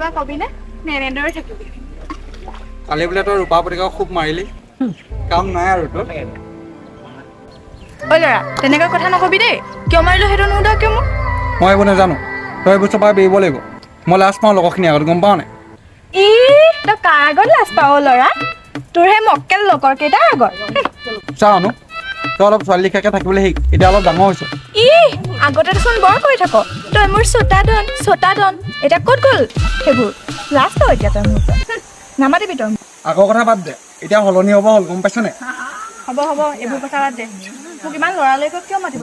কিবা কবিনে নে এনেদৰে থাকিবি? কালি বোলে তই ৰূপা পুতেকক খুব মাৰিলি, কাম নাই আৰু তোৰ। ঐ ল'ৰা, তেনেকুৱা কথা নকবি দেই। কিয় মাৰিলো সেইটো নুসুধ কিয় মোক? মই এইবোৰ নাজানো, তই এইবোৰ চপাই বেৰিব লাগিব। মই লাজ পাওঁ লগৰখিনি আগত, গম পাৱ নাই? ই, তই কাৰ আগত লাজ পাৱ ল'ৰা? তোৰ সেই মক্কেল লগৰ কেইটাৰ আগত? চা অনু, তই অলপ ছোৱালী লিখাকৈ থাকিবলৈ শিক, এতিয়া অলপ ডাঙৰ হৈছ। ই, আগতে দেখোন বৰ কৈ থাক তই মোৰ চোতা ধন চোতা ধন, এতিয়া ক'ত গ'ল সেইবোৰ? লাজ পাৱ এতিয়া তই মোৰ পৰা। নামাতিবি তই মোক। আগৰ কথা বাদ দে, এতিয়া সলনি হ'ব হ'ল, গম পাইছ নাই? হ'ব হ'ব, এইবোৰ কথা বাদ দে। মোক ইমান লৰালৰিকৈ কিয় মাতিব?